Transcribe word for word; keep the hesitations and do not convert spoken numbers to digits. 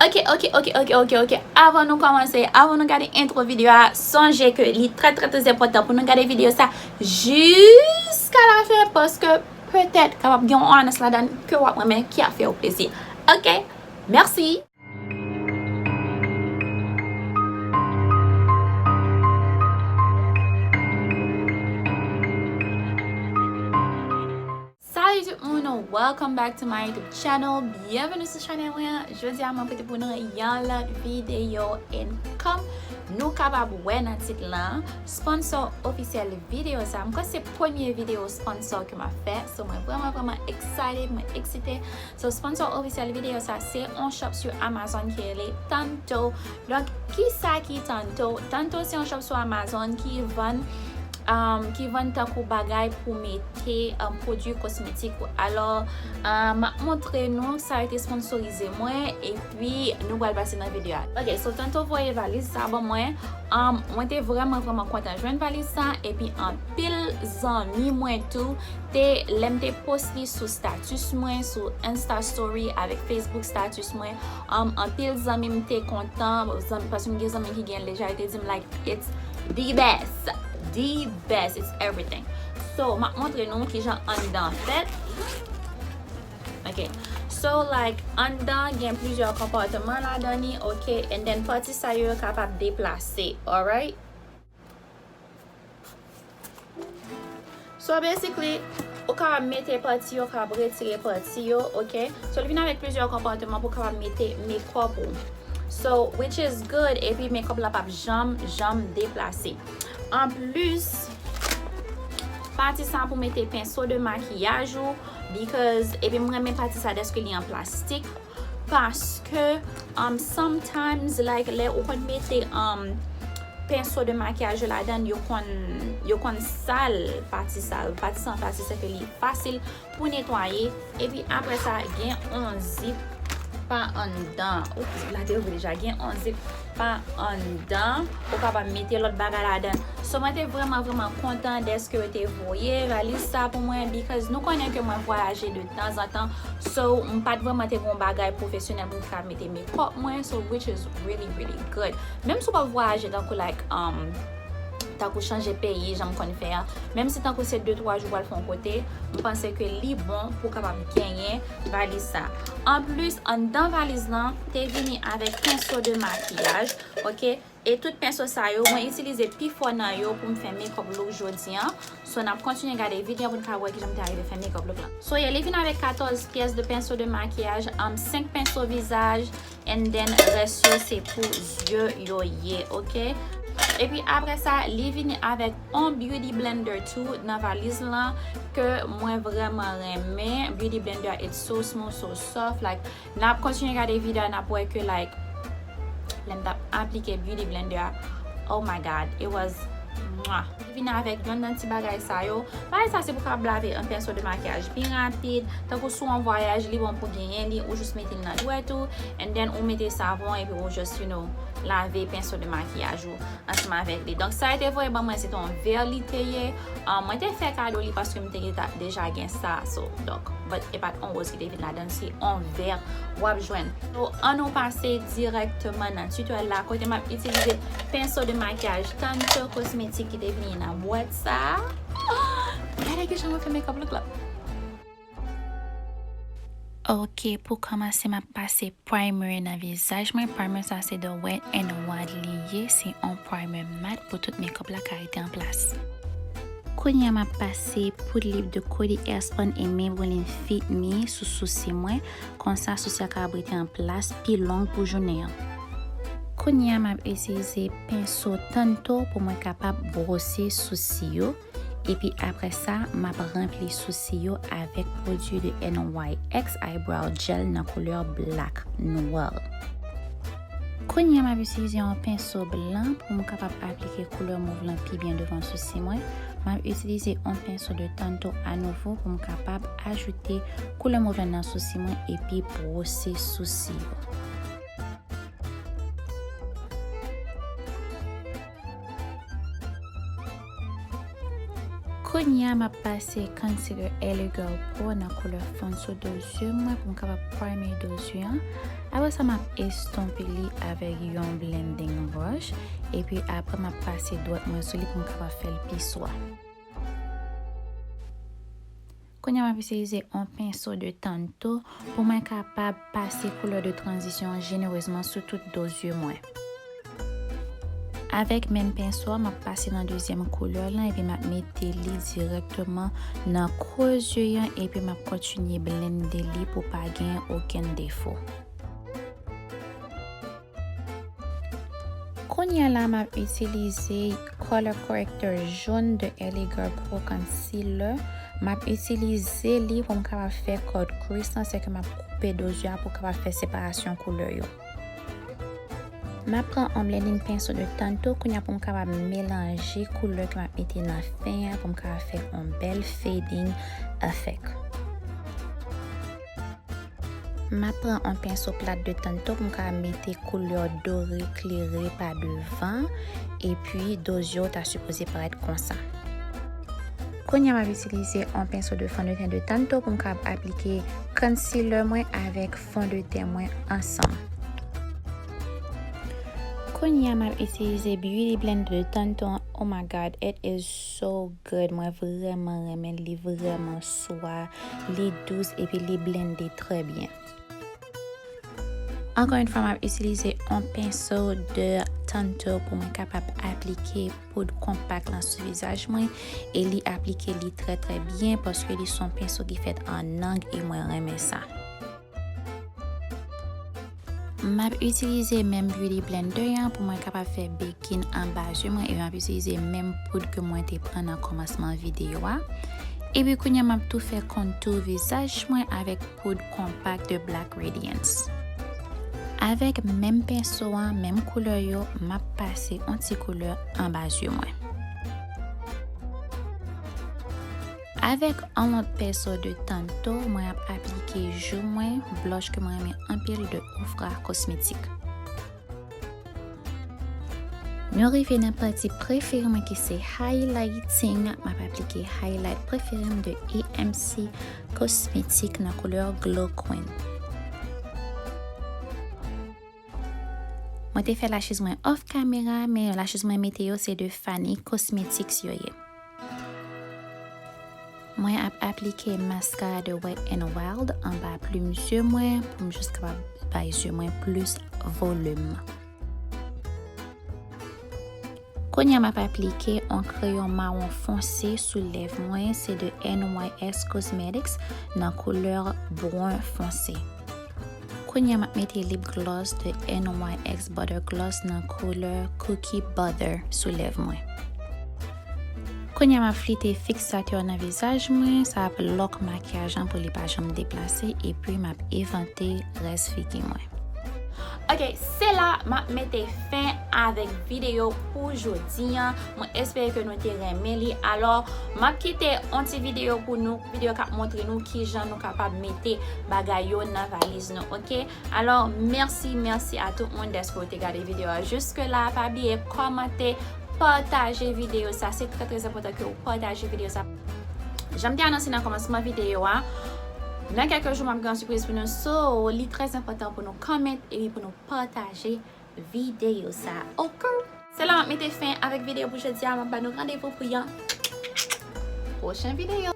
Ok, ok, ok, ok, ok, ok. Avan nou kòmanse, avan nou gade entwo videyo a, sonje ke li trè, trè, trè enpòtan pou nou gade videyo sa jiska la fen, paske petèt kapab gen yon anons ladan ke w ap renmen ki ap fè w plezi. Ok, mèsi. Salut tout moun, welcome back to my YouTube channel. Byenveni sou chanèl mwen an. Jodi a mwen pote pou nou yon lòt videyo, and kòm nou kapab wè nan tit lan, sponsor ofisyèl videyo sa, m kwè se premye videyo sponsor ke m ap fè. So mwen vrèman, vrèman excited, mwen eksite. So sponsor ofisyèl videyo sa se yon shop sou Amazon ki rele Tanto. Donk, kisa ki Tanto? Tanto se yon shop sou Amazon ki vann, um, ki vann tankou bagay pou mete, um, pwodui kosmetik ou. Alò, um, m ap montre nou sa yo te sponsorize mwen, epi nou pral pase nan videyo a. Ok, so Tanto voye valiz sa ban mwen. Um, mwen te vrèman, vrèman kontan jwenn valiz sa, epi anpil zanmi mwen tou te, lè m te post li sou status mwen, sou Insta story avèk Facebook status mwen, um, anpil zanmi m te kontan, zanmi, paske m gen zanmi ki gen l deja, yo te di m, like, it's the best, the best, it's everything. So, m ap montre nou kijan anndan fèt. Ok. So, like, anndan gen plizyè konpòtman ladan li, ok? And then, pati sa yo, yo kapab deplase, alright? So, basically, ou kapab mete pati yo, kapab retire pati yo, ok? So, li vin avèk plizyè konpòtman pou kapab mete makeup ou. So, which is good, epi makeup la p ap janm, janm deplase. Anplis, pati sa pou mete penso de makiyaj ou, because, epi m renmen pati sa dèske li an plastik, paske, um, sometimes, like, lè ou konn mete, um, penso de makiyaj yo ladan, yo konn, yo konn sal pati sa yo. Pati sa an plastik, sa fè li fasil pou netwaye. Epi apre sa, gen yon zip pa anndan. Oops, la te ouvri deja. Gen yon zip pa anndan. Ou kapab mete lòt bagay ladan. So, mwen te vrèman, vrèman kontan dèske yo te voye valiz sa pou mwen, because nou konnen ke mwen vwayaje de tanzantan. So, m pa t vrèman te gen yon bagay pwofesyonèl pou m te ka mete makeup mwen. So, which is really, really good. Menm si w p ap vwayaje tankou, like, um, tankou chanje peyi, jan m konn fè a. Menm si tankou se de twa jou w pral fè yon kote, m panse ke li bon pou w kapab genyen valiz sa. Anplis, anndan valiz lan, te vini avèk penso de makiyaj, ok? E tout penso sa yo, mwen itilize pifò nan yo pou m fè makeup look jodi an. So, n ap kontinye gade videyo pou n ka wè kijan m te arive fè makeup look lan. So, yeah, li vin avèk katòz pyès de penso de makiyaj, um, senk penso vizaj, and then rès yo se pou zye yo ye, ok? Epi apre sa, li vini avèk on beauty blender tou nan valiz lan ke mwen vrèman renmen. Beauty blender, it's so smooth, so soft, like, n ap kontinye gade videyo a, n ap wè ke, like, lè m t ap aplike beauty blender a, oh my God, it was, mwah. Li vin avèk yonn nan ti bagay sa yo. Bagay sa se pou kapab lave yon penso de makiyaj pi rapid. Tankou si w an vwayaj, li bon pou genyen li, ou jis mete l nan dwèt ou, and then ou mete savon, epi ou just, you know, lave penso de makiyaj ou ansanm avèk li. Donk, sa yo te voye ban mwen, se te yon vè li te ye. Ah, mwen te fè kado li paske m te gentan deja gen sa, so, donk, but e pa t yon woz ki te vin ladan, se yon vè w ap jwenn. So, ann nou pase dirèkteman nan tutorial la, kote m ap itilize penso de makiyaj Tanto Cosmetics ki te vini nan bwat sa. Gade kijan mwen fè makeup look la. Ok, pou kòmanse, m ap pase primer nan vizaj mwen. Primer sa se The Wet n Wild li ye. Se yon primer mat pou tout makeup la ka rete an plas. Kounye a, m ap pase poud lip de Coty Airspun e Maybelline Fit Me sou sousi mwen. Konsa, sousi a kapab rete an plas pi long pou jounen an. Kounye a, m ap itilize penso Tanto pou mwen kapab bwose sousi yo. Epi apre sa, m ap ranpli sousi yo avèk pwodui de N Y X Eyebrow Gel nan koulè Black Noir. Kounye a, m ap itilize yon penso blan pou m kapab aplike koulè mov lan pi byen devan sousi mwen. M ap itilize yon penso de Tanto anouvo pou m kapab ajoute koulè mov lan nan sousi mwen epi bwose sousi yo. Kounye a, m ap pase concealer L A Girl Pro nan koulè fon sou do zye mwen pou m kapab prime do zye an. Apre sa, m ap estonpe li avèk yon blending brush. Epi apre, m ap pase dwèt mwen sou li pou m kapab fè l pi swa. Kounye a, m ap itilize yon penso de Tanto pou mwen kapab pase koulè de tranzisyon an jenerezman sou tout do zye mwen. Avèk menm penso a, m ap pase nan dezyèm koulè lan epi m ap mete li dirèkteman nan kwen zye an epi m ap kontinye blende li pou pa gen okenn defo. Kounye a la, m ap itilize Color Corrector Jaune de L A Girl Pro Concealer. M ap itilize li pou m kapab fè cut crease lan, sèke m ap koupe do zye a pou kapab fè separasyon koulè yo. M ap pran yon blending pencil de Tanto kounye a pou m kapab melanje koulè ke m ap mete nan fen an pou m kapab fè yon bèl fading effect. M ap pran yon penso plat de Tanto pou m kapab mete koulè dore klere pa devan, epi do zye w ta sipoze parèt konsa. Kounye a, m ap itilize yon penso de fon de ten de Tanto pou m kapab aplike concealer mwen avèk fon de ten mwen ansanm. Kounye a, m ap itilize Beauty Blender de Tanto. Oh my God, it is so good. Mwen vrèman renmen li, vrèman swa, li dous epi li blende trè byen. Ankò yon fwa, m ap itilize yon penso de Tanto pou mwen kapab aplike poud konpak lan sou vizaj mwen, e li aplike li trè trè byen paske li se yon penso ki fèt an ang e mwen renmen sa. M ap itilize menm Beauty Blender an pou mwen kapab fè baking anba zye mwen, e m ap itilize menm poud ke mwen te pran nan kòmansman videyo a. Epi kounye a, m ap tou fè contour vizaj mwen avèk poud konpak de Black Radiance. Avèk menm penso an, menm koulè yo, m ap pase yon ti koulè anba zye mwen. Avèk yon lòt penso de Tanto, mwen ap aplike jou mwen, blush ke mwen renmen anpil de Ofra Cosmetics. Nou rive nan pati prefere mwen ki se highlighting. M ap aplike highlight prefere m de A M C Cosmetics nan koulè Glow Queen. Mwen te fè lashes mwen off camera, men lashes mwen mete yo se de Fanny Cosmetics yo ye. Mwen ap aplike maskara de Wet n Wild anba plim zye mwen pou m jis kapab bay zye mwen plis volim. Kounye a, m ap aplike yon kreyon mawon fonse sou lèv mwen, se de N Y X Cosmetics nan koulè brun fonse. Kounye a, m ap mete lip gloss de N Y X Butter Gloss nan koulè Cookie Butter sou lèv mwen. Kounye a, m ap flite fiksatè nan vizaj mwen, sa ap lock makiyaj lan pou li pa janm deplase, epi m ap evante rès figi mwen. Ok, se la m ap mete fen avèk videyo pou jodi an. Mwen espere ke nou te renmen li. Alò, m ap kite yon ti videyo pou nou, videyo k ap montre nou kijan nou kapab mete bagay yo nan valiz nou, ok? Alò, mèsi, mèsi a tout moun dèske w te gade videyo a jiske la. Pa bliye kòmante, pataje videyo sa. Se trè, trè enpòtan ke w pataje videyo sa. Jan m te anonse nan kòmansman videyo a, nan kèlke jou, m ap gen yon sipriz pou nou. So, li trè enpòtan pou nou kòmante epi pou nou pataje videyo sa. Ok? Se la m ap mete fen avèk videyo pou jodi a. M ap ba nou randevou pou yon pwochen videyo.